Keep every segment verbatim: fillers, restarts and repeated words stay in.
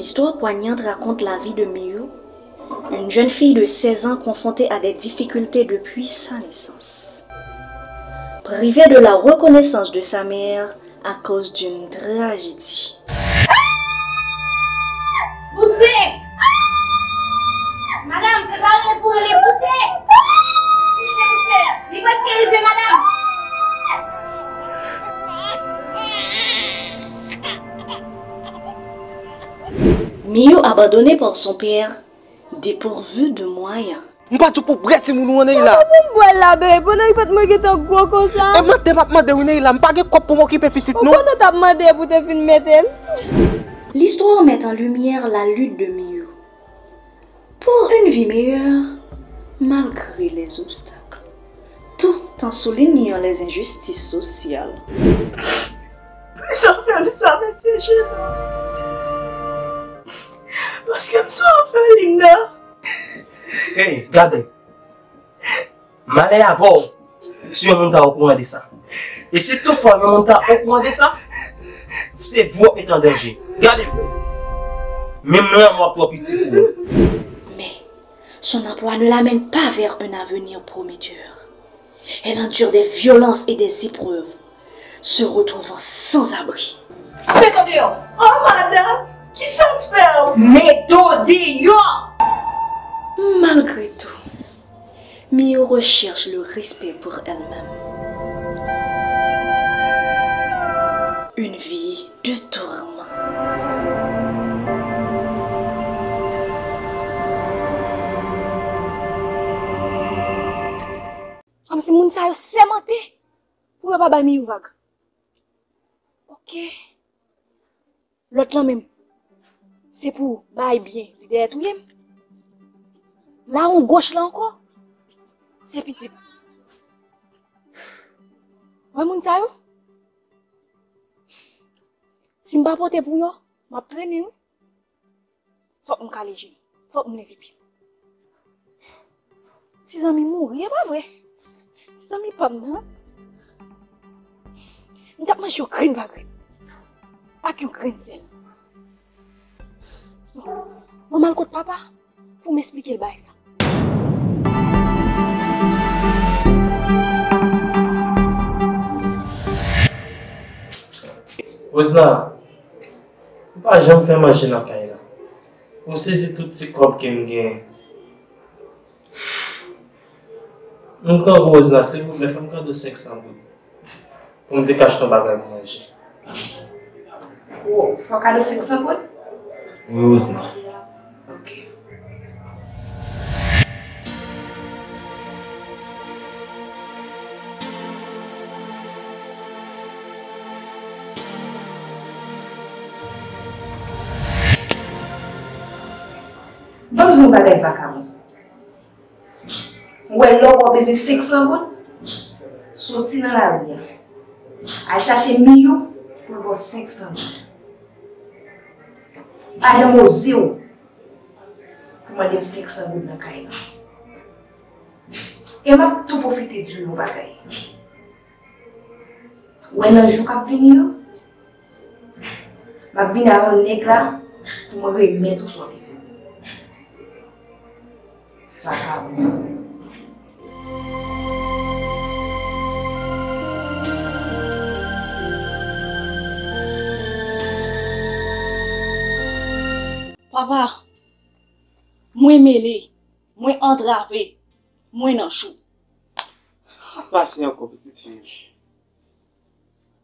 L'histoire poignante raconte la vie de Miyu, une jeune fille de seize ans confrontée à des difficultés depuis sa naissance. Privée de la reconnaissance de sa mère à cause d'une tragédie. Pouse! Madanm, se pa rele pou rele, pouse! Pouse, pouse! Li prèske rive, madanm! Miyu abandonnée par son père, dépourvue de moyens. M pa di w pou w bwè timoun ou an, Neila. Kòman pou m bwè l la, bebe, pandan li pa t mwen gentan gwo konsa? E mande m ap mande wi, Neila, m pa gen kòb pou m okipe pitit, non. Ou konnen w t ap mande pou te fin mete l. L'histoire met en lumière la lutte de Miyu pour une vie meilleure, malgré les obstacles, tout en soulignant les injustices sociales. Sa fè m sa, mesye Jimmy. Paske m sou òfelina. Hey, gade. Malè avè w si yon moun ta okouran de sa. E si toutfwa yon moun ta okouran de sa, se vou w ap met an danje. Gade m. Menm lanmò ap twò piti pou ou. Mais son emploi ne l'amène pas vers un avenir prometteur. Elle endure des violences et des épreuves, se retrouvant sans abri. Met w deyò! Oh, madanm, kisa m fè w? Met w deyò! Malgré tout, Miyu recherche le respect pour elle-même. Une vie de tourment. Kòmsi moun sa yo sèmante pou yo pa bay Miyu vag. Ok. Lòt lan menm, se pou bay byen, li dèyè touye m. La yon goch la ankò, se pitit. Wè moun sa yo? Si m pa pote pou yo, m ap trennen wi. Fòk m kale je m. Fòk m leve pye m. Ti zanmi mouri, e pa vre? Ti zanmi pa m nan. M t ap manje yo grenn pa grenn. Ak yon grenn sèl. Bon, mwen m al kot papa pou m esplike l bagay sa. Rosna, ou pa janm fè manje nan kay la. Ou sezi tout ti kòb ke m genyen. M grangou, Rosna, silvouplè, fè m kado senk san goud pou m te ka achte yon bagay pou manje. Wo, fè w kado senk san goud? Wi, Rosna. Ok. Ban m di w yon bagay, vakabon. Ou wè, lè w bezwen senk san goud, soti nan lari a, al chache Miyou pou l ba w senk san goud. Pa janm oze w pou mande m senk san goud nan kay la. E m ap tou pwofite di w yon bagay. Ou wè, nan jou k ap vini yo, m ap vin ak yon nèg la pou mwen remèt ou sa w te fè m. Vakabon. Papa, mwen mele, mwen antrave, mwen nan cho. Sa k pase ankò, pitit fi m?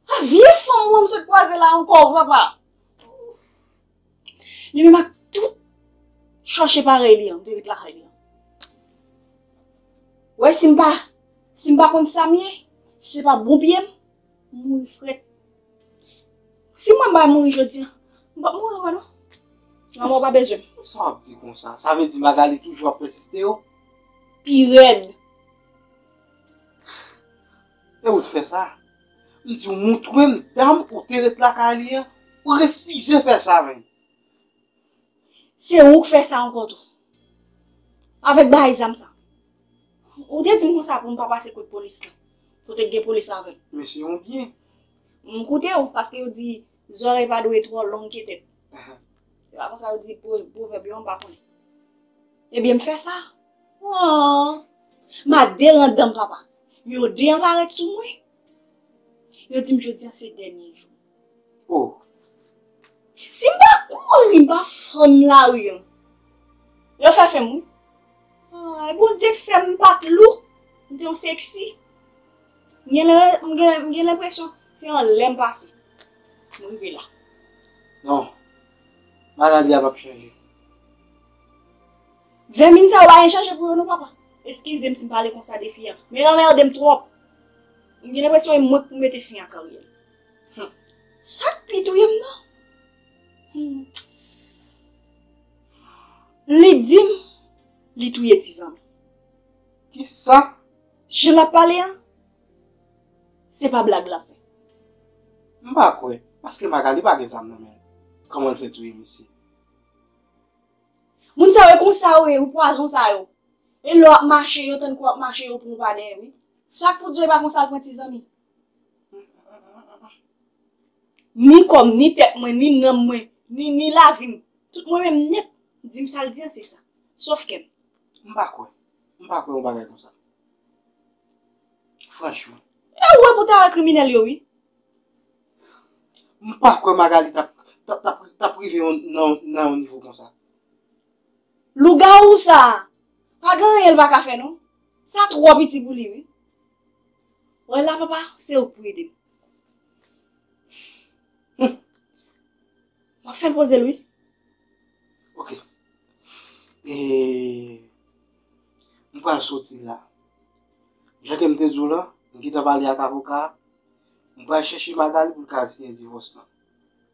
A, vye fanm mwen m sot kwaze la ankò, papa. Li menm ak tout chòche parèy li an, m te ret lakay li an. Wè, si m pa, si m pa konn sa m ye, si se pa bon pye m, m mouri frèt. Si mwen m pa mouri jodi a, m p ap mouri ankò non. Lanmò pa bezwen m. Sa w ap di konsa? Sa vle di Magali toujou ap pèsiste yo? Pi rèd. E ou t fè sa? M di w, montre m dam ou te ret lakay li an, ou refize fè sa menm. Se ou k fè sa ankò tou. Avèk bagay zam sa. Ou te di m konsa pou m pa pase kot polis la. Kote k gen polis avè l. Men se yon byen. M koute w, paske yo di zòrèy pa dwe twò long ke tèt. Ahan. Se pa konsa yo di pwo- pwovèb yo, m pa konnen. Ebyen, m fè sa. Oh. M a de randanm, papa. Yo de an parèt sou mwen. Yo di m jodi a se dènye jou. Oh. Si m pa kouri, m pa fann lari an, yo fè fè m, wi. Ay, Bondye fè m pa t lou. M te yon seksi. M gen lè- m gen- m gen lenpresyon se anlè m pase. M rive la. Non. Magali a p ap chanje. Vèmin sa yo pa gen chanje pou yo non, papa. Eskize m si m pale konsa de fi a. Men l anmède m twòp. M gen lenpresyon e mwen k pou mete fen a karyè l. Hmm. Sa k pi touye m nan? Hmm. Li di m li touye ti zanmi. Kisa? Jan l ap pale an, se pa blag l ap fè. M pa kwè, paske Magali pa gen zam nan men l. Kòman l fè touye misye? Moun sa yo e konsa yo ye, wi, pwazon sa yo. E lè w ap mache, yo tann kou w ap mache, yo pran w pa dèyè, wi. Sa k pou di w e pa konsa l pran ti zanmi? Ni kò m, ni tèt mwen, ni nanm mwen, ni, ni lavi m. Tout mwen menm nèt, di m sa l di an, se sa. Sof kè m. M pa kwè. M pa kwè yon bagay konsa. Franchman. E ou wè pou ta wè kriminèl yo, wi. M pa kwè Magali t ap, t ap, t ap, t ap rive yon, nan, nan yon nivo konsa. Lougawou sa a, pa gen anyen l pa ka fè, non. Sa twò piti pou li, wi. Wè la, papa, se ou k pou ede m. Hmm. W ap fè l poze l, wi. Ok. E, m pral soti la. Jan ke m te di w la, m gentan pale ak avoka a. M pral chèche Magali pou l ka al siyen divòs lan.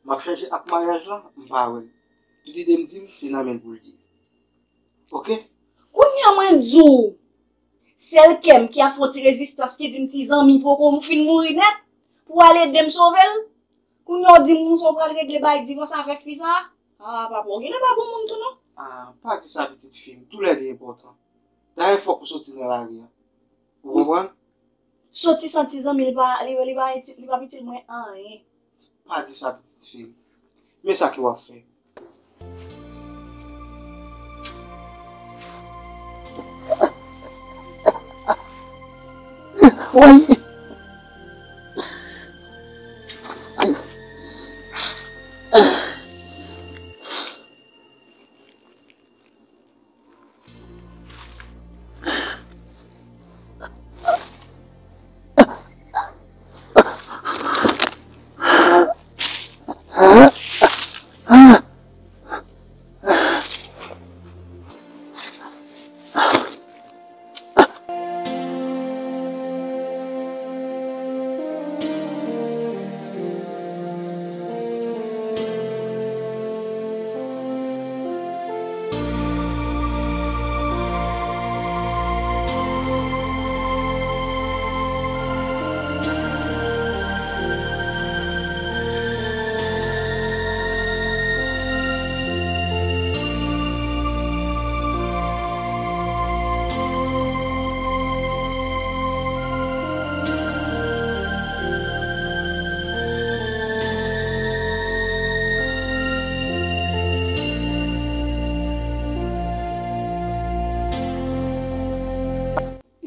M ap chèche ak maryaj lan, m pa wè l. Tout ide m di m, se nan men l pou l ye. Ok? Kounye a mwen di w, sèl kè m ki ap fè yon ti rezistans, ki di m ti zanmi poko fin mouri nèt, pou w al ede m sove l. Kounye a w di m konsa w pral regle bay divòs avèk fi sa a? Ah, papa, w genlè pa bon moun tou non. Ah, pa di sa pitit fi m, toulède enpòtan. Dayè fòk ou soti nan lari a. Ou konprann? Soti san ti zanmi, li pa, li, li pa itil, li p ap itil mwen anyen. Pa di sa pitit fi m. Men sa ke w ap fè. Woy!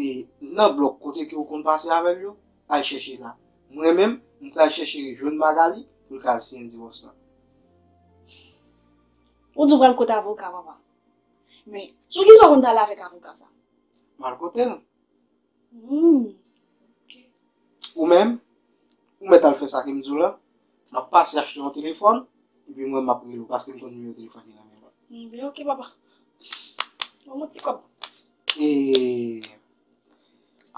E nan blòk kote ke ou konn pase avè l yo, al chèche la. Mwen menm, m pral chèche jwenn Magali pou l ka al siyen divòs lan. Ou di w pral kote avoka, papa. Men, sou kisa w konn t ale avèk avoka sa? M al kote l. Hmm. Ok. Ou menm, ou mèt al fè sa ke m di w la. M ap pase achte yon telefòn, epi mwen m ap rele w, paske m konn nimewo telefòn ki nan men mwen. Hmm, ben ok, papa. Ban m yon ti kòb. E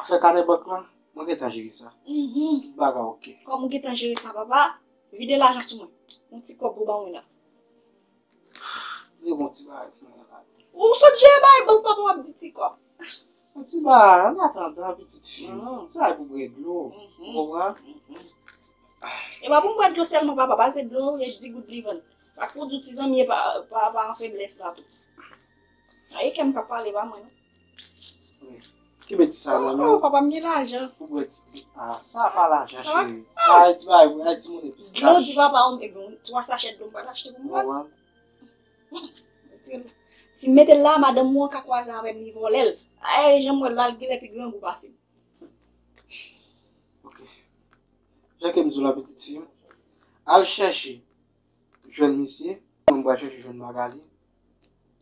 afè kanè bank lan, mwen gentan jere sa. Mhm. Tout bagay ok. Kòm ou gentan jere sa, papa, vide lajan sou mwen. Yon ti kòb pou ban mwen la. Li bon ti bagay pou mwen la. Ou sot jere bay bank papa w ap di ti kòb. Yon ti bagay, an atandan, pitit fi m. Mhm. Ti bagay pou bwè dlo. Mhm. Ou konprann? Mhm. E pa pou m bwè dlo sèlman, papa, pa se dlo, e di goud li vann. Sa k pou di w ti zanmi e pa, pa, pa an feblès la tou. A, e kè m k ap pale, pa mwen, non. Wi. Kenbe ti sa nan men w. Oh, papa, m gen lajan. Ou bwè ti, ah, sa pa lajan, cheri. Sa e ti bagay, e ti monnen pistache. Dlo, di papa w, ebyen, twa sachè dlo m pral achte pou m bwè. Ou konprann? Si m mete l la, madanm ou an ka kwaze avè m, li vòlè l. Ay, jan m wè l la, l genlè pi grangou pase m. Ok. Jan ke m di w la, pitit fi m, al chèche jwenn misye, mwen m pral chèche jwenn Magali.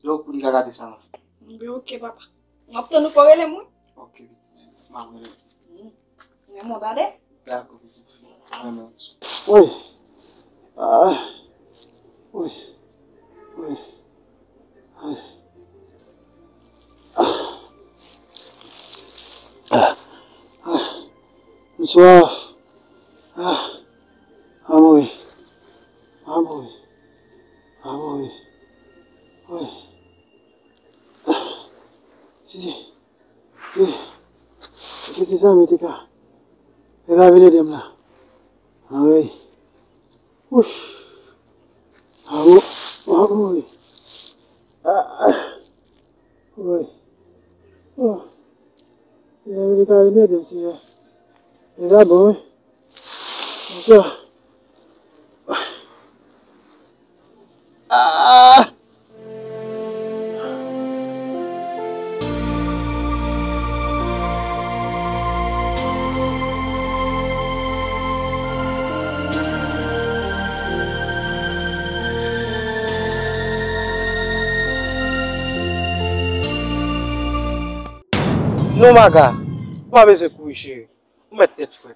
Donk, pou n ka gade sa n ap fè. Ebyen, ok, papa. M ap tann ou, fò w rele m, wi. Ok, pitit fi m, m ap rele w. Hmm. Renmen w, tande? Dakò, pitit fi m. Mwen renmen w tou. Wi. Ah. Wi. Wi. Wi. Ah. Ah. Ah. M swaf. Ah. Anmwey. Anmwey. Anmwey. Wi. Ah. Titi. Titi. Titi, zanmi, te ka. Te ka vin ede m la. Anmwey. Wouch. Anmwey. Anmwey. Ah, ah. Wi. Oh. Senyè, li ka vin ede m, Senyè. Deja bon, wi. Konsa. Ah! Non, Maga, ou pa bezwen kouri, cheri. Ou mèt tèt frèt.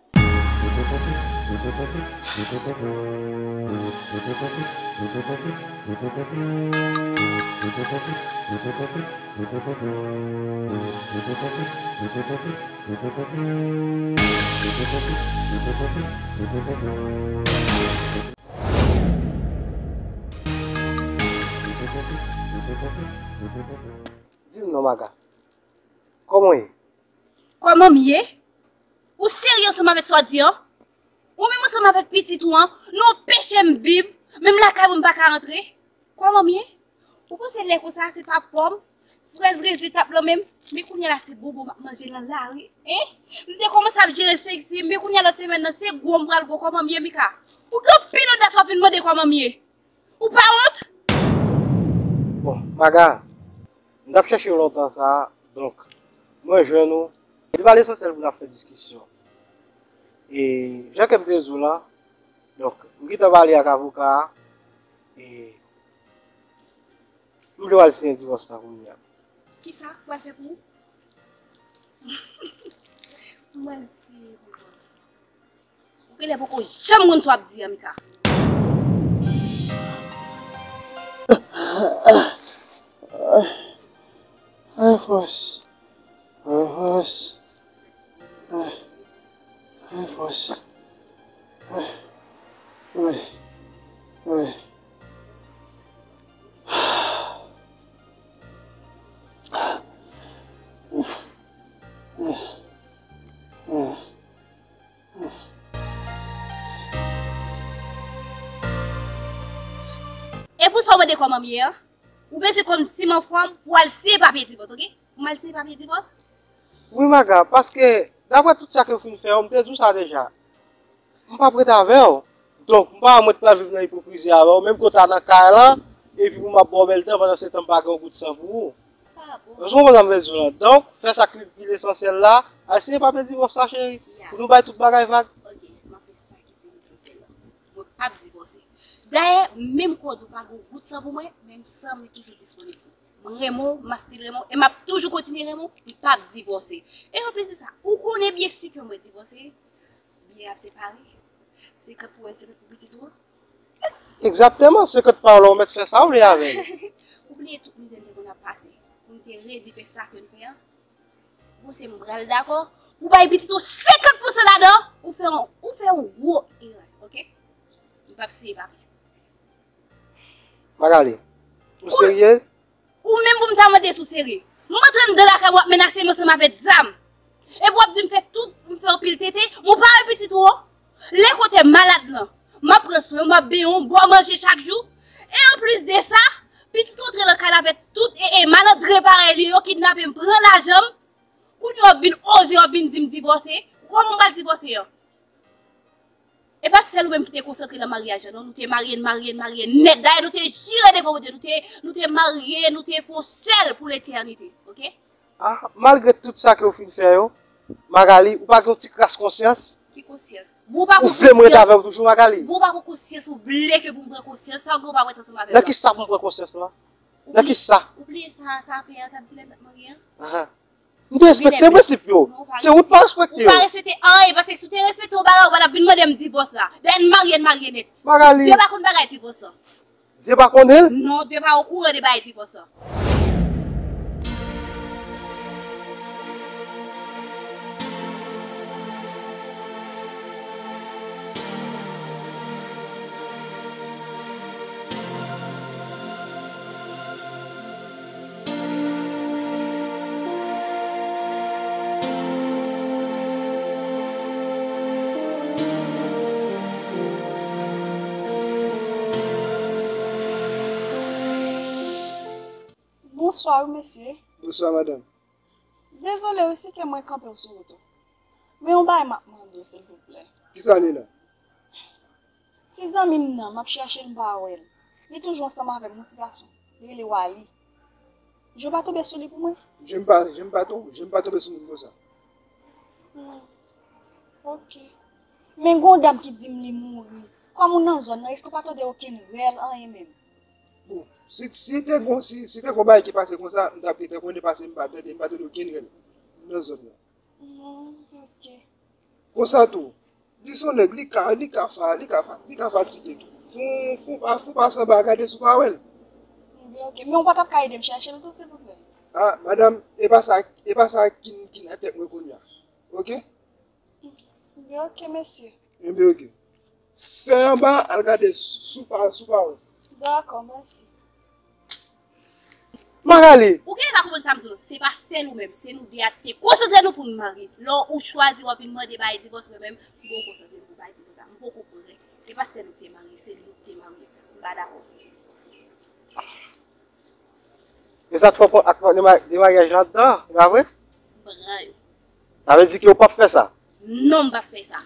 Di m non, Maga. Kòman w ye? Kòman m ye? Ou serye ansanm avèk sa w di an? Ou menm ansanm avèk pitit ou an, nou anpeche m viv, menm lakay mwen m pa ka rantre. Kòman m ye? Ou panse lè konsa se pa pòm, frèz, rèzen t ap nan men m? Men kounye a la se bonbon m ap manje nan lari, en? M te kòmanse ap jere seksi, men kounye a lòt semèn nan se gwo m pral gwo. Kòman m ye, Mika? Ou gen anpil odas w ap vin mande kòman m ye. Ou pa wont? Bon, Maga, m t ap chèche w lontan sa a, donk, mwen jwenn ou. Li pa lesansyèl pou n ap fè diskisyon. E, jan ke m te di w la, donk, m gentan pale ak avoka a, e, m vle w al siyen divòs la kounye a. Kisa w pral fè pou ou? M pral siyen divòs. Ou genlè poko janm konn sa w ap di an, Mika. Ay, fòs. Ay, fòs. Ay, ay, fòs. Ay, ay, ay. E pou sa w mande kòman m ye a? Ou bezwen konn si m anfòm pou w al siyen papye divòs, oke? Pou m al siyen papye divòs? Wi, Maga, paske, daprè tout sa ke w fin fè yo, m te di w sa deja. M p ap ret avè w. Donk, m pa wè mwen t pral viv nan ipokrizi avè w, menm ke w ta nan kay lan, epi pou m ap ba w bèl tan, pandan se tan m pa gen yon gout san pou ou. Ah bon? Èske w konprann sa m vle di w la? Donk, fè sa ki pi lesansyèl la, al siyen papye divòs la, cheri, pou nou bay tout bagay vag. Ok, m ap fè sa ki pi lesansyèl la. Mwen p ap divòse. Dayè, menm ke w di w pa gen yon gout san pou mwen, men san m li toujou disponib pou ou. Mwen renmen w, m ap still renmen w, e m ap toujou kontinye renmen w, m p ap divòse. E anplis de sa, ou konnen byen si ke mwen divòse, byen ap separe. Senkant pou mwen, senkant pou pitit ou an. Egzakteman, senkant pa w la, ou mèt fè sa w vle avè l. Ou bliye tout mizè m te konn ap pase, pou m te redi fè sa ke m fè an? Ou panse m pral dakò pou bay pitit ou senkant pousan ladan? Ou fè yon, ou fè yon gwo erè, oke? M p ap siyen papye. Magali, ou seryez? Ou menm pou m ta mande si w serye. M antre anndan lakay w ap menase m ansanm avèk zam. Epi w ap di m fè tout, m fè anpil tete, m pa wè pitit ou an. Lè kote malad lan, m ap pran swen w, m ap benyen w, m ba w manje chak jou. E anplis de sa, pitit ou antre nan kay la avèk tout e, e malandren parèy li yo, kidnape m, pran lajan m. Kounye a w ap vin oze, w ap vin di m divòse. Kòman m pral divòse an? E pa sèl ou menm ki te konsantre nan maryaj la, non. Nou te marye, n marye, n marye nèt. Dayè, nou te jire devan Bondye, nou te, nou te marye, nou te fè yon sèl pou letènite, oke? Ah, malgre tout sa ke w fin fè yo, Magali, ou pa gen yon ti kras konsyans? Ki konsyans? Bon, ou pa... Ou vle m ret avè w toujou, Magali? Bon, ou pa pran konsyans, ou vle ke pou m pran konsyans, sa ou gen ou pa mèt ansanm avè m nan. Nan ki sa pou m pran konsyans la? Nan ki sa? Ou bliye sa, sa pè a t ap di lè n t ap marye an? Aha. M te respekte prensip yo. Se ou t pa respekte yo. Ou pa respekte anyen, paske si w te respekte yon bagay, ou pa t ap vin mande m divòs la. Dayè, n marye, n marye nèt. Magali. Dye pa konn bagay divòs lan. Dye pa konnen l? Non, Dye pa okouran de bagay divòs lan. Bonswa wi mesye. Bonswa madanm. Dezole wi si ke mwen kanpe w sou wout ou. Men yon bagay m ap mande w silvouplè. Kisa li la? Ti zanmi m nan, m ap chèche l, m pa wè l. Li toujou ansanm avè m, yon ti gason. Li rele Wally. Je w pa tonbe sou li pou mwen? Je m pa, je m pa tonbe, je m pa tonbe sou moun konsa. Hmm. Ok. Men gen yon dam ki di m li mouri. Kòm ou nan zòn nan, èske w pa tande okenn rèl, anyen menm? Bon, si, si te gon, si, si te gon bagay ki pase konsa, m t ap gentan konnen paske m pa tande, m pa tande okenn rèl nan zòn nan. Hmm, ok. Konsa tou, li se yon nèg, li ka, li ka fa, li ka fa, li ka fatige tou. Fon, fon pa, fon pa sanba gade si w pa wè l. Ebyen, ok. Men w pa t ap ka ede m chèche l tou, silvouplè? Ah, madanm, e pa sa, e pa sa ki, ki nan tèt mwen kounye a. Ok? Ebyen, ok, mesye. Ebyen, ok. Fè anba, al gade si w pa, si w pa wè. Dakò, mèsi. Magali! Ou genlè pa konprann sa m di w. Se pa sèl ou menm, se nou de a te konsantre nou pou n marye. Lè ou chwazi w ap vin mande bay divòs, mwen menm, m poko konsantre m pou bay divòs la. M poko prè. E pa sèl ou te marye, se li ou te marye. M pa dakò. E sa t fè w pran ak de ma-, de maryaj ladan, e pa vre? M pran yo. Sa vle di ke w p ap fè sa? Non, m p ap fè sa.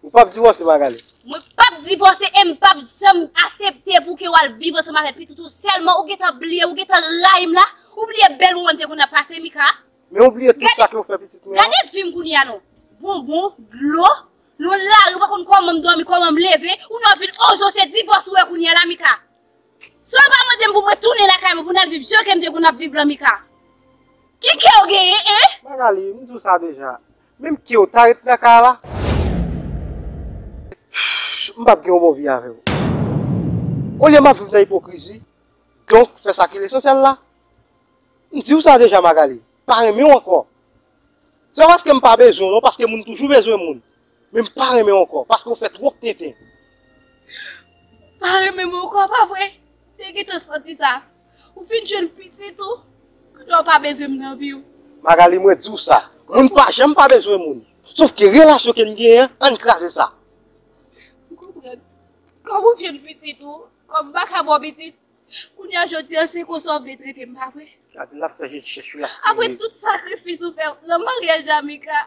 Ou p ap divòse, Magali? Mwen p ap divòse e m p ap janm aksepte pou ke w al viv ansanm avèk pitit ou sèlman. Ou gentan bliye, ou gentan rayi m la. Ou bliye bèl moman n te konn ap pase, Mika. Men ou bliye tout sa ke w fè pitit mwen an? Gade vi m kounye a non. Bonbon, dlo, nou lari, ou pa konn kòman m dòmi, kòman m leve, ou nan vin ozo, se divòs ou wè kounye a la, Mika. Sa w pa mande m pou mwen tounen lakay mwen pou n al viv jan ke n te konn ap viv lan, Mika? Ki kè w genyen, en? Magali, m di w sa deja. Menm ke w ta ret nan kay la, m p ap gen yon bon vi avè w. Olye m ap viv nan ipokrizi, donk fè sa ki lesansyèl la. M di w sa deja, Magali, m pa renmen w ankò. Se pa paske m pa bezwen w non, paske moun toujou bezwen moun. Men m pa renmen w ankò, paske w fè twòp tenten. Pa renmen m ankò, pa vre? M te gentan santi sa. Ou fin jwenn pitit ou, kounye a w pa bezwen m nan vi w. Magali, mwen di w sa, moun pa janm pa bezwen moun. Sòf ke relasyon ke n genyen an, ann kraze sa. M konprann. Kòm ou jwenn pitit ou, kòm m pa ka ba w pitit, kounye a jodi a se konsa w vle trete m, pa vre? Gade l ap fè je chèch wi, l ap kriye. Apre tout sakrifis nou fè nan maryaj la, Mika,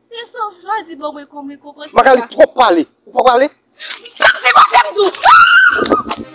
se sa w chwazi ban mwen kòm rekonpans. Magali, twòp pale. Ou pa pale? M p ap divòse m di w.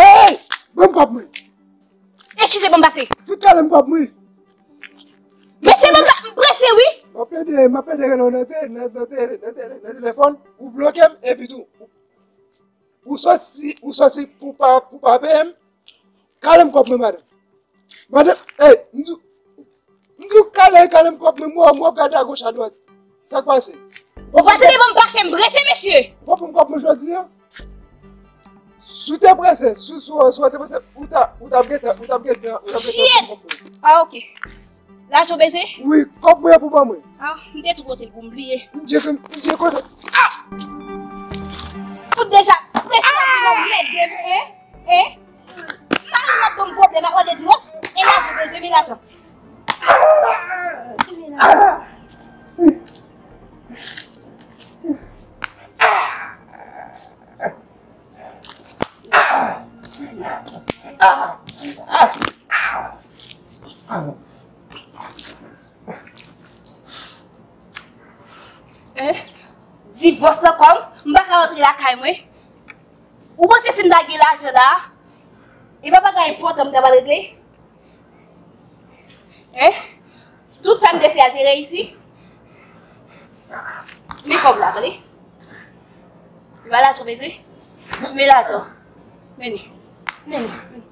Ey! Ban m kòb mwen! Eskize, ban m pase. Fout kale m kòb mwen! Mesye, ban m pa-, m prese, wi! M ap plede, m ap plede rele w nan te-, nan, nan te-, nan te-, nan telefòn, ou bloke m, epi tou, ou, ou soti, ou soti pou pa, pou pa peye m. Kale m kòb mwen, madanm. Madanm, ey, m di w, m di w kale, kale m kòb mwen, mwen, mwen ap gade agoch adwat. Sa k pase? Ou pa tande ban m pase, m prese, mesye. Ou pa ban m kòb mwen jodi a? Si w te prese, si, si, si w te prese, ou ta, ou t ap gentan, ou t ap gentan, ou t ap gentan. Shit! Ah, ok. Lajan w bezwen? Wi, kòb mwen pou ban mwen. Ah, m te tou pote l pou m bliye. M te, m te konnen. Ah! Fout deja prese pou yon mèt de, hein? Hein? M pa vin ap ban m pwoblèm ak mande divòs, e lajan w bezwen, men lajan. Eh, divòs ankò, m pa ka rantre lakay mwen. Ou panse si m ta gen lajan la, e pa bagay enpòtan m ta pral regle? Hein? Tout sa m te fè a te reyisi? Men kòb la, tande. Men lajan w bezwen? Men lajan. Men li. Men li. Men li.